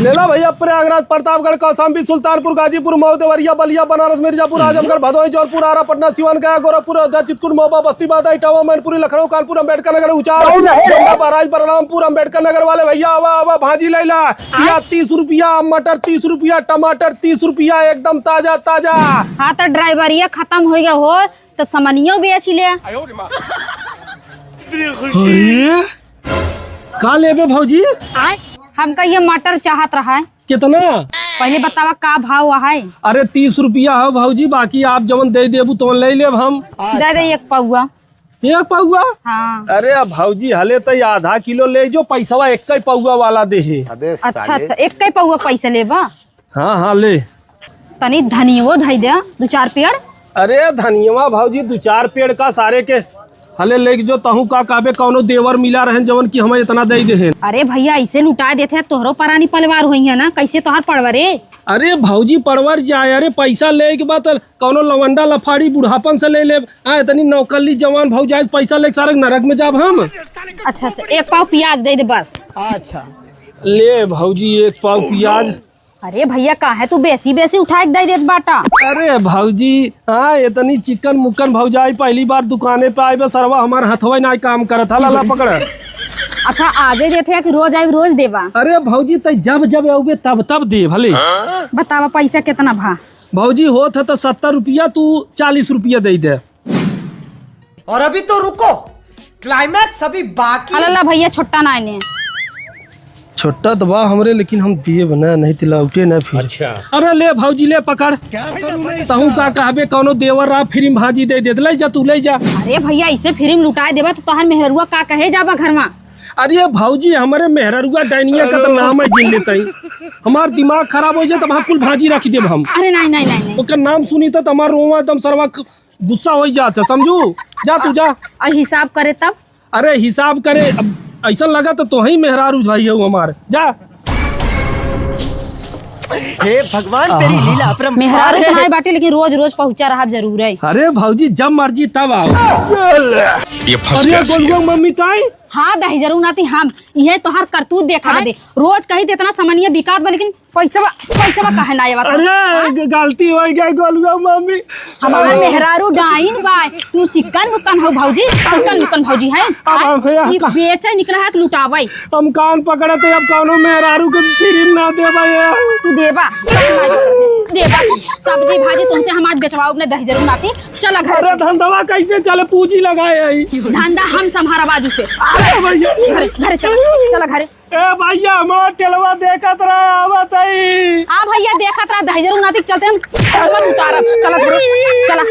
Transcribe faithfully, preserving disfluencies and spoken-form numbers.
ले ला भैया, प्रयागराज, प्रतापगढ़, कौशाम्बी, सुल्तानपुर, गाजीपुर, मऊ, देवरिया, बलिया, बनारस, मिर्जापुर, आजमगढ़, भदोही, जौनपुर, आरा, पटना, सिवान, गया, गोरखपुर, अयोध्या, चित्रकूट, महोबा, बस्ती, बांदा, इटावा, मैनपुरी, लखनऊ, कानपुर, अम्बेडकर नगर, उचार, गोंडा, बहराइच, बलरामपुर, अम्बेडकर नगर वाले भैया, आवा, आवा, भाजी ले ला। प्याज तीस रुपया, मटर तीस रुपया, टमाटर तीस रुपया, एकदम ताजा, ताजा। हाँ, तो ड्राइवरिया खत्म होइ गया हो, तो समनियो बेच ले। अरे, का लेबे भौजी? हमका ये मटर चाहत रहा है। कितना? पहले बतावा का भाव है? अरे, तीस रुपया है भौजी, बाकी आप जवन दे देबू तवन ले लेब हम। दे दे एक पौआ। एक पौआ? हाँ। अरे, अब भौजी हले तो आधा किलो ले जो, पैसवा एक ही पौआ वाला दे है। अबे अच्छा, साले। अच्छा, एक ही पौआ पैसा लेबा? हाँ, हाँ, ले। तनी धनियो धई दे, दो चार पेड़। अरे धनियवा भौजी, दो चार पेड़ का सारे के हले लेके जो, तहू का कहबे, कौनो देवर मिला रहन जवन कि हमें इतना दे देहेन। अरे भैया, ऐसे लुटा देते हैं, तोहरो परानी पलवार होई है ना, कैसे तोहार पड़वरे? अरे भौजी, पड़वर जाए, अरे पैसा ले के बाद कौनो लवंडा लफाड़ी बुढ़ापन से ले लेब। आ, इतनी नौकली जवान भौजाई से पैसा लेके सारे नरक में जाब हम। अच्छा, अच्छा, एक पाव प्याज दे दे बस। अच्छा। ले भौजी, एक पाव प्याज। अरे भैया, काहे तू बेसी बेसी उठाए के दे देत बाटा? अरे भौजी, हाँ, इतनी चिकन मुकन भौजाई पहली बार दुकाने पे आए बे, सरवा हमार हथवा ना काम करत है, लाला पकड़। अच्छा, आजे देते हैं कि रोज आइब, रोज देबा? अरे भौजी, तै जब जब अउबे तब तब दे भले। बतावा पैसा कितना भा? भौजी, होत है तो सत्तर रुपया, तू चालीस रुपया दे दे। और अभी तो रुको, climax अभी बाकी है। अल्लाह भैया, छोट्टा ना आने। छोट्टा तो बा हमरे, लेकिन हम दिए बना नहीं, तिलाउटे ना फिर। अच्छा। अरे ले भौजी, ले पकड़। तहू का कहबे, कौनो देवर रहा, free में भाजी दे देत, ले जा तू, ले जा। अरे भैया, ऐसे free में लुटाए देबा तो तोहर मेहररुआ का कहे जाबा घर में? अरे भौजी, हमरे मेहररुआ डाइनिया का तो नाम है जिन लेते ही। हमार दिमाग खराब हो जाए तब हाँ कुल भाजी रख देब हम। अरे नहीं, नहीं, नहीं, नहीं। ओकर नाम सुनी तो हमार रोवा एकदम सरवा गुस्सा होइ जात है, समझू? जा तू, जा। और हिसाब करे तब? अरे हिसाब करे, अब ऐसा लगा तो तोही मेहरारू भाई है हमार। जा। हे भगवान, तेरी लीला अपरंपार मेहरारू है। तो नाई बाटे, लेकिन रोज रोज पहुँचा रहा जरूर है। अरे भौजी, जब मर्जी तब आओ। ये फंस अरे गया गोलुआ सीएम। मम्मी ताई। हाँ दहिजरू नाती, हम इहे तोहार करतूत देखा दे। रोज कही तो इतना समनिया बिकात बा, लेकिन पैसवा, पैसवा काहे ना आवत? अरे, हाँ? ग-, गलती होइ गई गोलुआ मम्मी। हमार अरे। मेहरारू डाइन बा, तू चिकन मुकन हो भौजी, चिकन मुकन भौजी है। अब हाँ? हम भैया ई का- बेचे निकला है कि लुटावे? हम कान पकड़त है, अब कौनो मेहरारू के free में ना देबा ये। तू देबा, देबा। सब्जी भाजी तुमसे हम आज बेचवाओ अपने दहिजरू नाती। चला घर। अरे धंधवा कैसे चले, पूंजी लगाए आई। धंधा हम संभारब आजू से। अरे भैया। घरे, घरे चला, चला घरे। ए भैया, हमार ठेलवा देखत रहा, आवत हई। हाँ भैया, देखत रहा, दहिजरू नाती के चलते हम ठेलवा उतारब। चला घरे, चला।